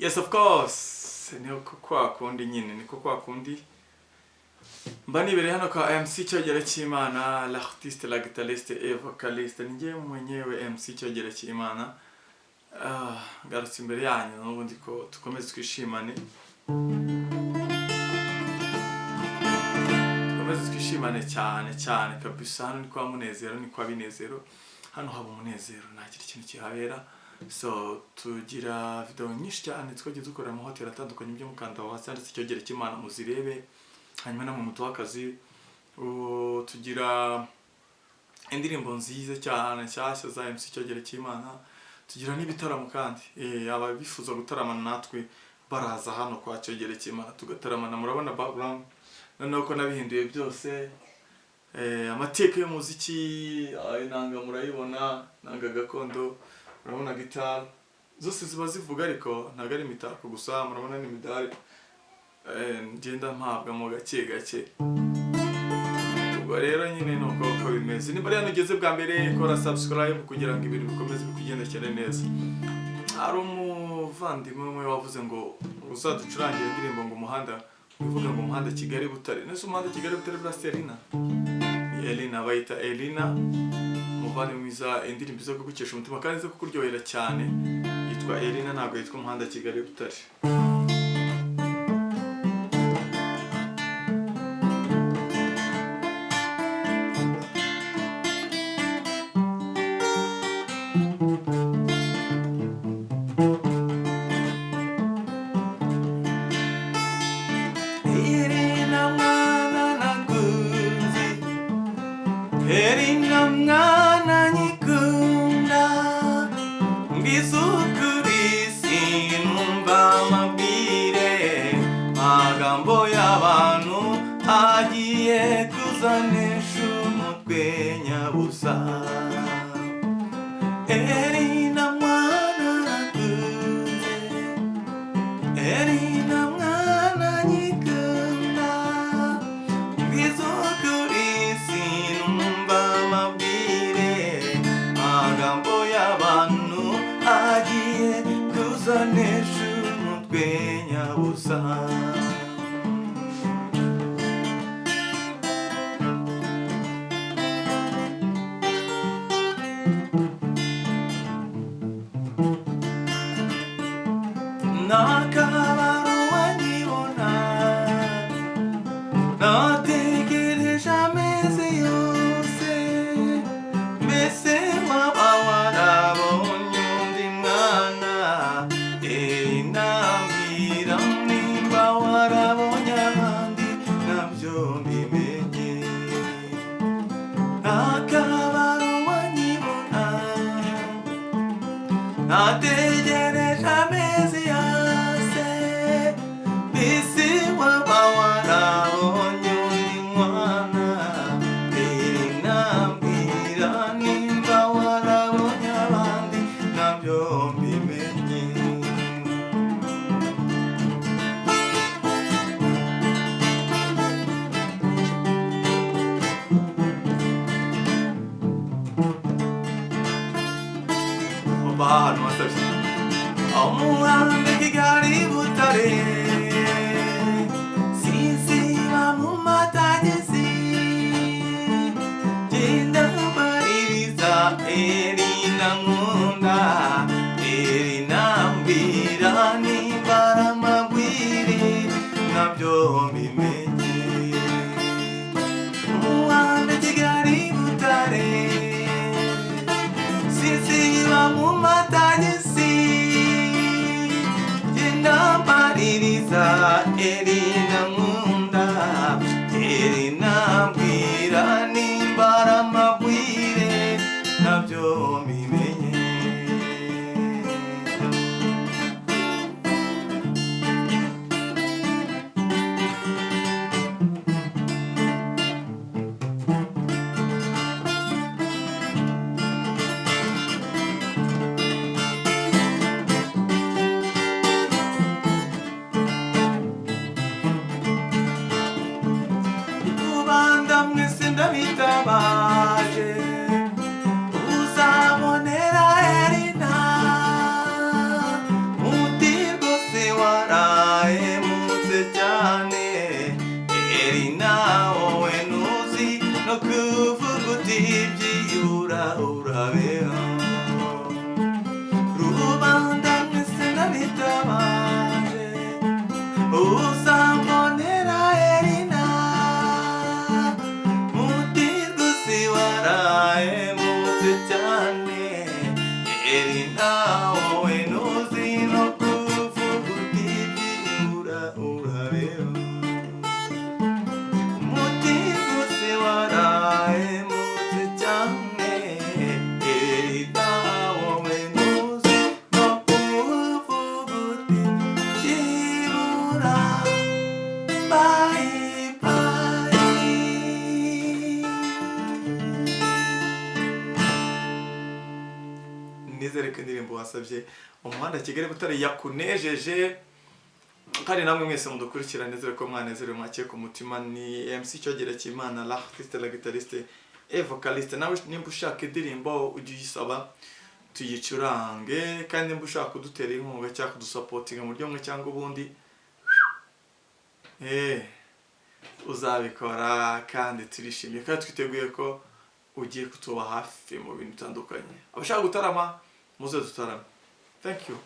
Yes, of course, niko kwa kundi nyine, niko kwa kundi mba nibereye hano kwa MC Cyogere cy'Imana, l'artiste, la guitariste et vocaliste. Ni njye mwenyewe MC Cyogere cy'Imana. Ah, ngarutse imbere yanyu n'ubundi ko dukomeze twishimane, dukomeze twishimane cyane cyane kabisa. Hano ni kwa Munezero, ni kwa Binezero, hano haba umunezero, nta kindi kintu kihabera. So tugira video nyinshi cyane twagiye dukorera mu mahoteli atandukanye, byo mukanda aho hasi handitse Icyogere cy'Imana muzirebe, hanyuma namwe mutuhe akazi. Tugira indirimbo nziza cyane nshyashya za MC Cyogere cy'Imana, tugira n'ibitaramo kandi ababifuza gutaramana natwe baraza hano kwa Cyogere cy'Imana tugataramana. Murabona background noneho ko nabihinduye byose, amateka y'umuziki, inanga murayibona, inanga gakondo, murabona guitar zose ziba zivuga, ariko ntabwo ari imitako gusa, murabona n'imidari ngenda mpabwa mu gake gake. Ubwo rero nyine ni uko uko bimeze. Niba rero ugeze bwa mbere, kora subscribe kugira ngo ibintu bikomeze bikugendekere neza. Hari umuvandimwe umwe wavuze ngo uzaducurangire indirimbo ngo umuhanda, uvuga ngo umuhanda Kigali Butare. Nese umuhanda Kigali Butare bwa Elina? Ni Elina, bayita Elina, umuvandimwe mwiza, indirimbo iza kugukesha umutima kandi iza kukuryohera cyane, yitwa Elina, ntabwo yitwa umuhanda Kigali Butare. Elina mwana nakunze, Elina mwana nyikunda, mbisukuri sinumva amabwire, magambo y'abantu agiye kuzanesha umutwe nyabusa. Elina mwana nakunze, Elina mwana nyikunda, mbisukuri sinumva amabwire, magambo y'abantu agiye kuzanesha umutwe nyabusa. Nakabaruwa nkibona, nategereje amezi yose, mbese waba warabonye undi mwana? Nambwira nimba warabonye abandi nabyo mbimenye. Nakabaruwa nkibona, nategereje amezi yose, mbese waba warabonye undi mwana? Nambwira nimba warabonye abandi nabyo mbimenye. Oba ahantu wasabye umuhanda Kigali Butare, sinsiba mu matagisi, genda mbaririza Elina nkunda, Elina mbwira nimba ari amagwiri nabyo mbimenye. Umuhanda Kigali Butare, sinsiba mu matagisi, Urabeho. Umutima wose warahemutse cyane. Erega wowe ntuzi no kuvuga uti byibura bye bye. Nizere ko indirimbo wasabye, Umuhanda Kigali Butare, yakunejeje, kandi namwe mwese mudukurikira nizere ko mwanezerewe, mwakiye ku mutima. Ni MC Cyogere cy'Imana, l'artiste, la guitariste et vocaliste. Nawe nimba ushaka indirimbo, ujye uyisaba tuyicurange, kandi nimba ushaka kudutera inkunga cyangwa kudusapotinga mu buryo bumwe cyangwa ubundi, uzabikora, kandi turishimye kandi twiteguye ko ugiye kutuba hafi mu bintu bitandukanye. Abashaka gutarama, muze dutarame. Thank you.